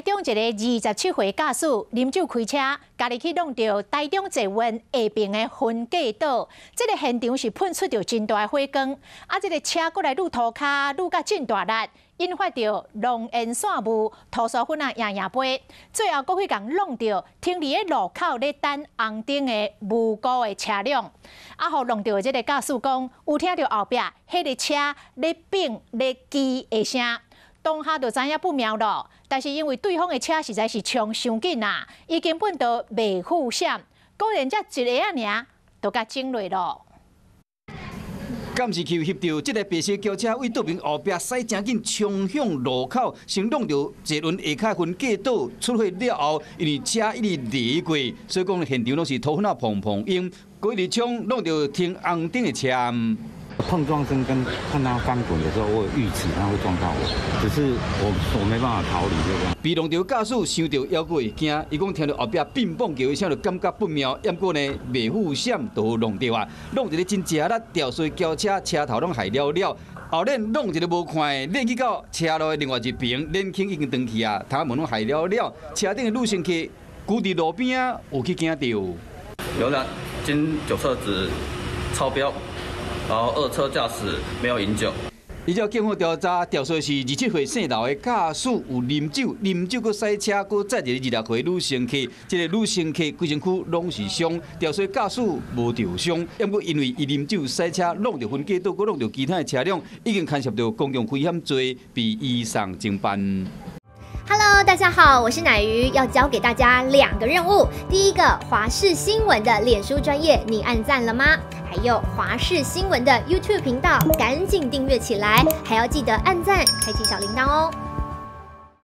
中一个27歲駕駛啉酒開車，家己去挵著台中捷運下爿的分隔島，這个現場是噴出著真大的火光，啊，這个車閣來挵塗跤，挵甲真大力，引發著濃煙散霧，塗沙粉仔贏贏飛，最後閣去共挵著停佇咧路口咧等紅燈的無辜的車輛，啊，予挵著這个駕駛講，有聽著後壁彼个車咧變咧吱的聲。當下就知影不妙咯，但是因為對方的車實在是衝傷緊啊，伊根本就袂赴閃，果然才一下仔爾，就共整落咯。監視器翕著這个白色轎車對倒爿後壁駛誠緊衝向路口，先挵著捷運下跤分隔島出火了後，因為車一直離過，所以講現場攏是塗粉仔蓬蓬湧，閣一直衝挵著停紅燈的車。碰撞聲跟看他翻滾的時候，我有預期他會撞到我，只是我沒辦法逃離就這樣。被挵著駕駛傷著猶閣會驚，伊講聽著後壁乒乓叫的聲就感覺不妙，毋過呢袂赴閃就挵著啊，挵一个真食力，調衰轎車車頭攏害了了，後輪挵一个無看的，連去到車路的另外一爿，輪圈已經斷去啊，頭門攏害了了，車頂的女乘客踞佇路邊仔有去驚著。有兩經酒測值超標。然後二車駕駛沒有飲酒。依照警方調查，肇事是27歲姓劉的駕駛有啉酒，啉酒閣駛車，閣載一个26歲女乘客。這个女乘客規身軀攏是傷，肇事駕駛無著傷。毋過因為伊啉酒駛車，挵著分隔島，閣挵著其他的車輛，已經牽涉著公共危險罪，被移送偵辦。 Hello，大家好，我是乃瑜，要交給大家兩個任務。第一個，華視新聞的臉書專頁，你按讚了嗎？還有華視新聞的 YouTube 頻道，趕緊訂閱起來，還要記得按讚，開啟小鈴鐺哦。